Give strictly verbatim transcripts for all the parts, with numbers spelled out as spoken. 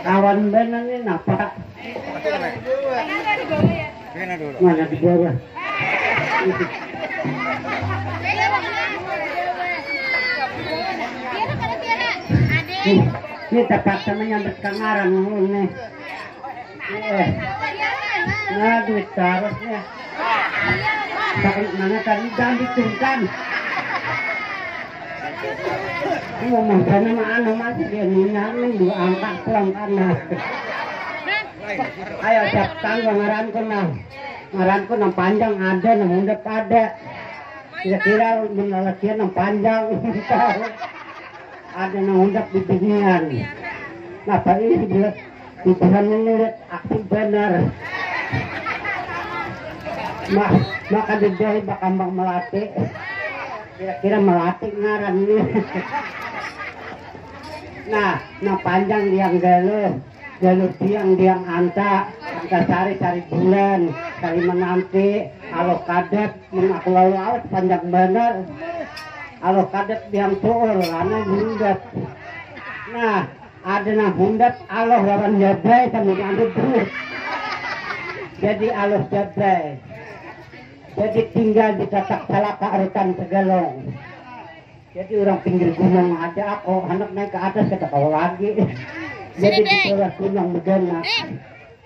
Awan banar nih napa? Mana di bawah? Nih, nih terpaksa menyambat kangaran nih. Eh. Nah, duit tarus nih. Sakit mana tadi jangan ditungkan. Ngomong sana mah anu masih dia minyak nih dua angka pulang tanah. Ayo siap tangga ngaranku nang. Ngaranku nang panjang ada, nang undap ada. Kira-kira mun lalakian nang panjang. Ada nang undap di binian. Napa ini bila pikiran ini lihat aktif benar. Mah, maka didai bakambang melati. Kira-kira melati ngaran ini. Nah, nang panjang diang galuh. Jalur tiang diang anta, anta sari sari bulan, sari menanti, aloh kadet, mun aku lalu aus panjang banar. Aloh kadet diang tuul, lana hundat. Nah, ada nang hundat, aloh lawan jabai sama diambil duit. Jadi aloh jabai. Jadi tinggal di tatak salaka rutan segalong. Jadi orang pinggir gunung aja aku, anak naik ke atas kada kawa lagi. Jadi di bawah gunung begana.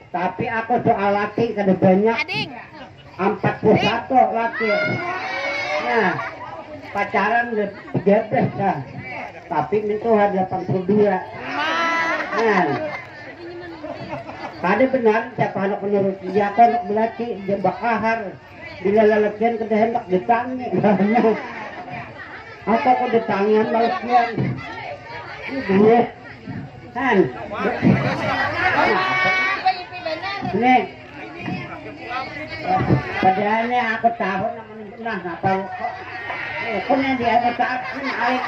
Tapi aku soal laki kada banyak. Empat puluh satu laki. Nah, pacaran udah tiga belas lah. Tapi mintuha delapan puluh dua. Nah, kada benar siapa anak menurut dia, aku anak belaki, dia bakahar. Bila lalakian kada hendak ditangi. Apa kau ditangian lalakian? Ini duit. Han. Nih. Padahal nih aku tahu namanya nah apa kok. Eh, kok yang dia ada saat ini air.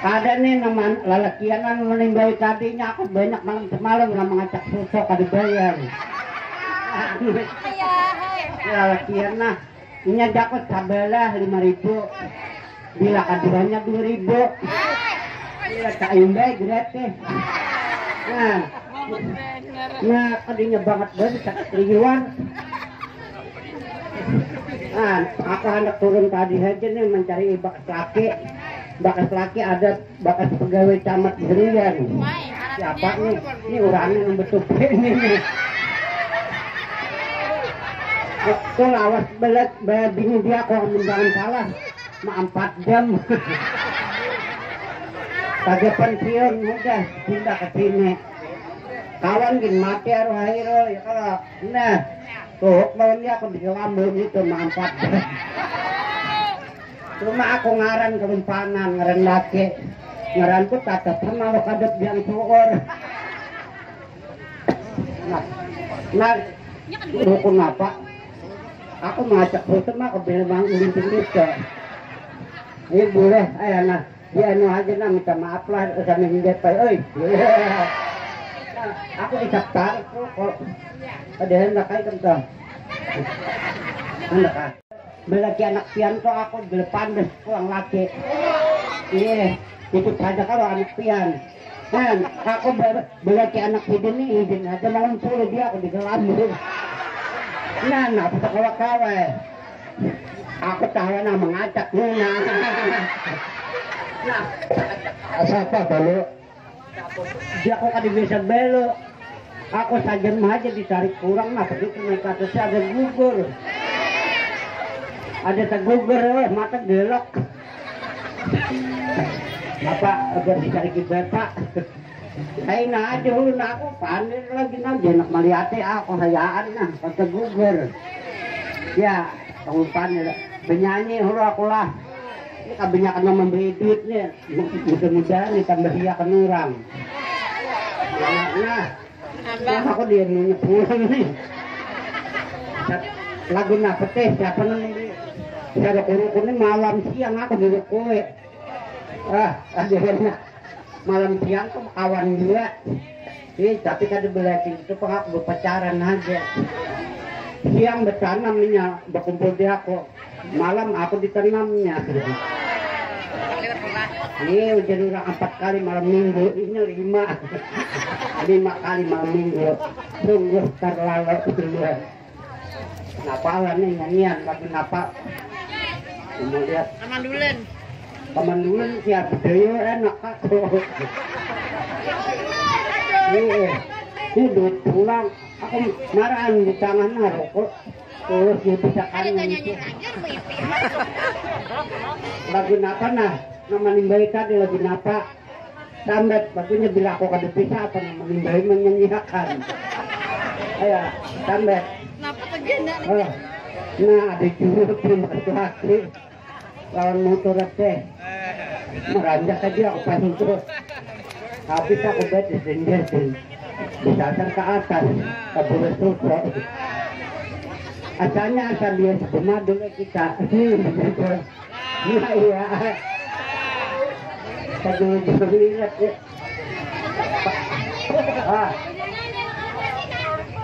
Ada nih nama lalakian anu menimbali tadinya aku banyak malam semalam lah mengacak susah kada bayar. Lalakian nah, inya jakut sabelah lima ribu, bila kaduanya dua ribu, bila taimbai gratis. Nah, nah kadinya banget banget sakit liwan. Nah, aku hendak turun tadi aja nih mencari bakas laki. Bakas laki ada bakas pegawai camat Berian. Siapa nih? Ini orangnya yang betul ini nih. Tuh lawas belet bini dia kok jangan salah. Ma empat jam. Kagak pensiun udah pindah ke sini. Kawan gin mati aruh airo ya kalau nah tuh mau ini aku di lambung itu ma empat jam. Cuma aku ngaran kelumpanan, ngaran laki. Ngaranku tatap sama lo kadut yang tuur. Nah, nah, rukun apa? Aku mengajak rukun mah ke bilang ulinting itu. Ini boleh, eh nah, di anu aja nah minta maaf lah sama Hindia Pai, oi. Nah, aku isap tarik tuh kok. Ada hendak aja kentang. Hendak ah. Belaki anak pian tu aku gelapan bes pulang laki. Iya, ikut saja kalau anak pian. Kan, aku ber- belaki anak hidin ni hidin aja malam puluh dia aku di dalam dulu. Nah, nah, aku kawa kawa. Aku tahu nah mengacak ni nah. Nah, siapa dulu? Dia kok kada biasa belo. Aku saja mah aja ditarik kurang nah begitu naik ke atasnya ada gugur. Ada tegugur weh mata gelok. Bapak udah ditariki bapak. Kaina aja ulun aku pandir lagi nah jenak maliate aku hayaan nah kata gugur. Ya, kamu pandir. Benyanyi hulu aku lah. Ini kebanyakan memberi duit nih. Mudah-mudahan ditambahi akan orang. Nah, nah, aku dia nanya pulang nih. Lagu napa teh? Siapa namanya? Saya ada kurung malam siang aku dulu kue. Ah, ada malam siang tuh kawan juga. Ih, tapi kada berarti itu pengak berpacaran aja. Siang bertanamnya, berkumpul di aku. Malam aku ditanamnya. Ini hujan orang empat kali malam minggu, ini lima. Lima kali malam minggu. Sungguh terlalu keluar. Kenapa lah nih nyanyian, tapi kenapa? Kemudian Kamandulan. Kamandulan siap budaya enak aku. Iya. Ini duit pulang. Aku marahan di tangan rokok. Terus dia bisa kan. Lagu napa nah? Nama nimbai tadi lagu napa? Sambat, bagunya bila aku kada bisa apa nama nimbai menyanyiakan. Ayo, sambat. Napa kerjaan dah? Oh. Nah, ada juga terima kasih. Lawan motor teh. Meranjak aja aku pas itu. Habis aku bet di sindir sih. Disasar ke atas, kabur susah. Asalnya asal dia sebelum dulu kita. Nah, iya. Saya dulu juga lihat ya. Ah.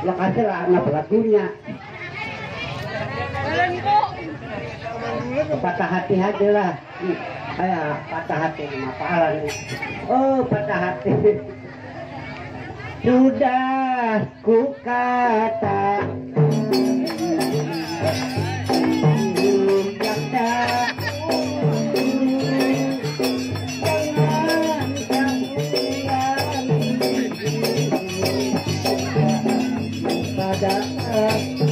Lokasi lah, anak lagunya. Patah hati aja lah. Kayak patah hati lima palan. Oh, patah hati. Sudah ku kata. Pada aku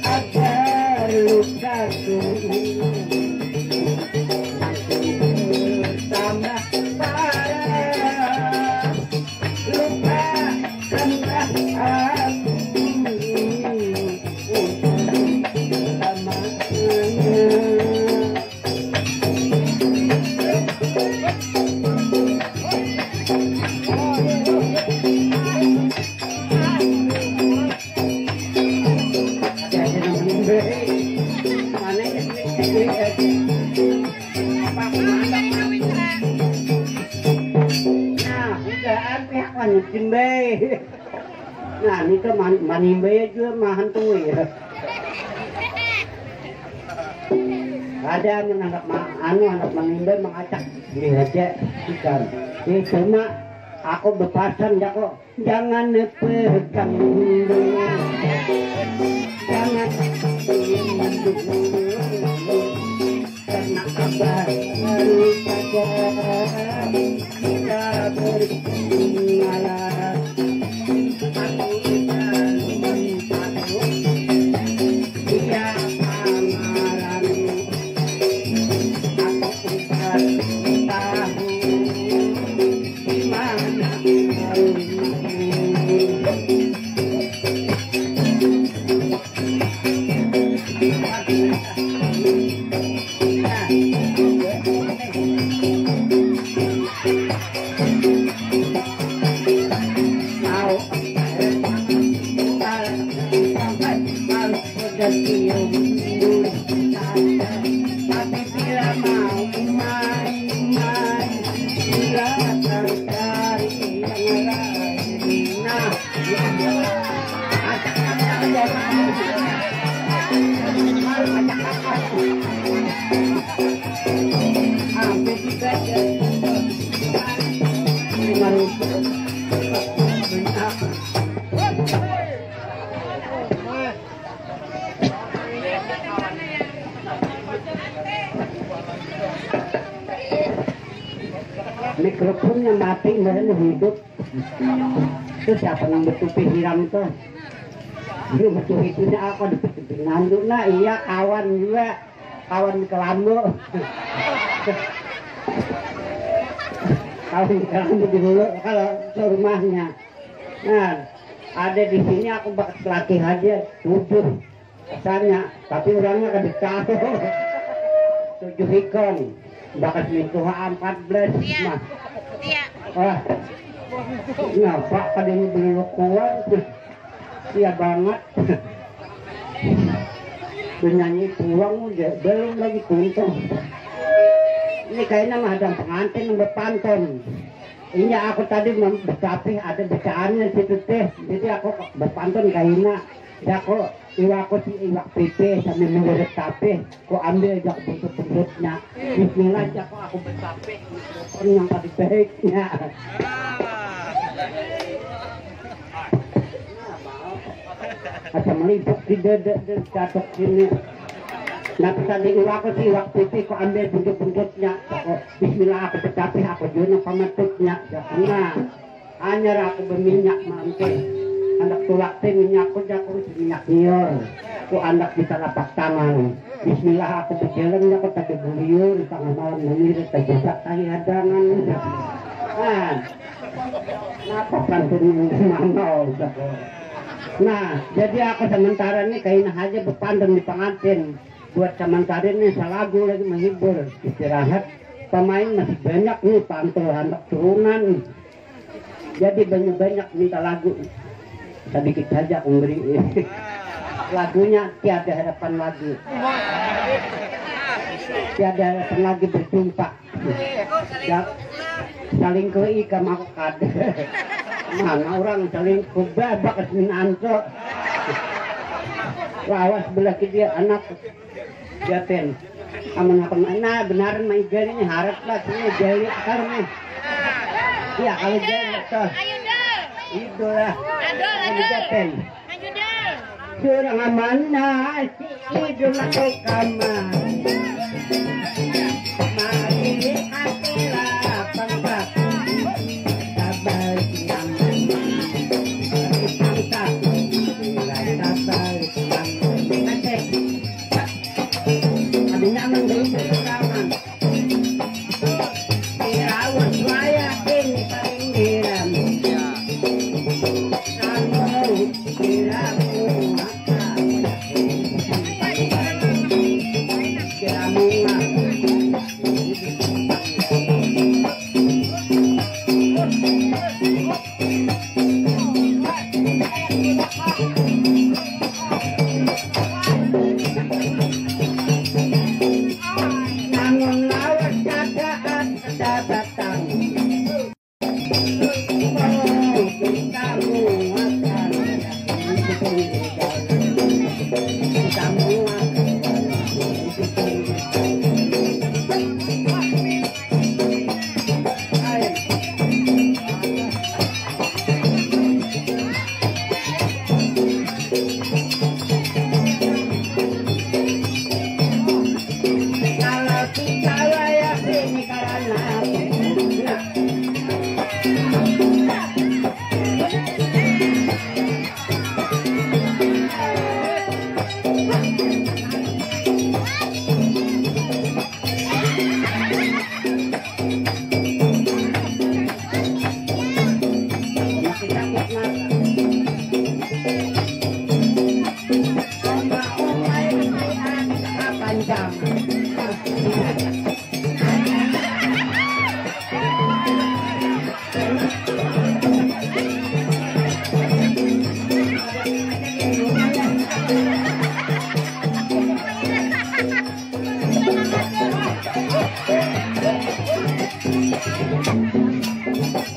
agar lukaku tambah parah, lupakanlah aku selamanya. Nah, udahan pihak lanjutin bae. Nah, ini tuh man- manimbai aja mahantui. Ada anu anak ma- anu anak manimbai mangacak di aja ikan. Ini cuma aku bepasan ya kok. Jangan pegang dulu. Jangan pegang dulu. Karena abah baru saja kita berkenalan. Aku jangan takut. Dia pameran. Aku tak tahu. Tapi bila mau main-main, bila tertarik yang lain. Nah, Mikrofonnya mati, ini hidup. Itu siapa yang betupi hiram tuh? Ini betul itunya apa, betupi nandu? Nah, iya, kawan juga, kawan kelambu. Kawan kelambu dulu kalau ke rumahnya. Nah, ada di sini aku bakat latih aja tujuh. Rasanya, tapi orangnya kada tahu. Tujuh ikon. Bakas mintuha empat belas. Iya. Nah. Iya. Wah. Ngapa kada ini belum kuat? Iya banget. Penyanyi puang udah belum lagi tuntung. Ini kayaknya mah ada pengantin yang berpantun. Ini aku tadi mem- tapi ada bacaannya situ teh. Jadi aku berpantun kayaknya. Ya aku Iwak ku si iwak pipih sambil menjerit tapih, ku ambil jak buntut-buntutnya. Bismillah jak aku betapih, mikrofon yang paling baiknya. Asa melipuk di dada dan jatuh sini. Nah, pesan di iwak ku si iwak pipih, ku ambil buntut-buntutnya. Aku, bismillah aku betapih, aku juga pamatutnya. Ya, nah. Hanyar aku beminyak mampir. Handak tulak teh minyak ku jaku si minyak nyiur. Ku andak di talapak tangan. Bismillah aku bejalan jaku tadi beliur tangah malam mengirit tajajak tahi hadangan. Nah, napa pantun ini mamau jaku. Nah, jadi aku sementara ni kaina haja bepantun di pangantin. Buat sementara ni salagu lagi menghibur, istirahat. Pemain masih banyak ni, pantul handak turunan. Jadi banyak-banyak minta lagu. Sedikit saja aku beri. Lagunya tiada harapan lagi. Tiada harapan lagi berjumpa. Ya, saling ke ikam aku kada. Mana orang saling ke babak minanto. Lawas belah ke dia anak. Jaten. Amun aku nah benaran mah igal ini harat lah sini jali akar nih. Iya kalau jali betul. Ayo dul. Itulah. Adul, adul. Jaten. Ayo dul. Surang amanah si idul aku kamar. Mari hati lapang bak. Sabar siang. Tangkap. Sabar siang. Ada nyaman dari kawan. Dirawat wayah ini paling diram. Namun diramu mata. Diramu mata. Namun lawas keadaan kedatangan.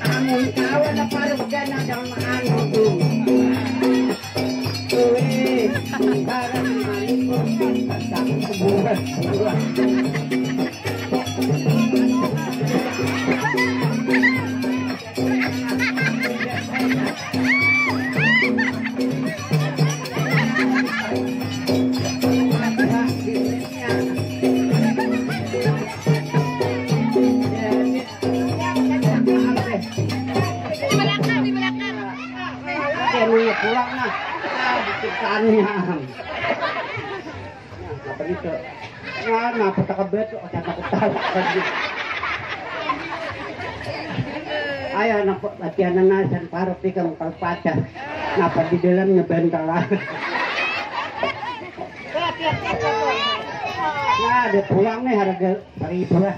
Amun kawa na parut ganadang maanu tu. Weh, barang malikun patang kuburan buah. Di belakang, di belakang. Ada pulang nah. Nah, diciptaannya. Nah, apa gitu? Nah, nah, apa tak kebet, oh, sama ketawa kan gitu. Ayo, anak latihan nana san parut nih kamu kalau pacah. Napa di dalam nyebentel lah. Nah, ada pulang nih harga seribu lah.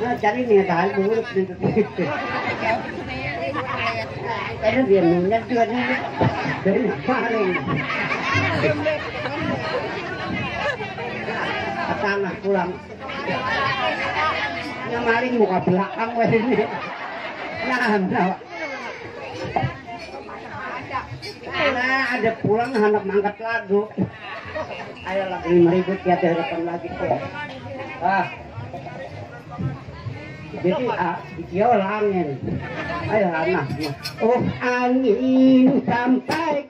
Nah, cari nih tahan dulu. Karena dia minyak juga nih. Dari kemarin. Ke tengah pulang. Yang maling muka belakang weh ini. Nah, nah. Nah, Ada pulang anak mangkat lagu. Ayo lagu lima ribu tiada harapan lagi tuh. Ah. Jadi ah, dia langin. Ayo anak. Oh angin sampai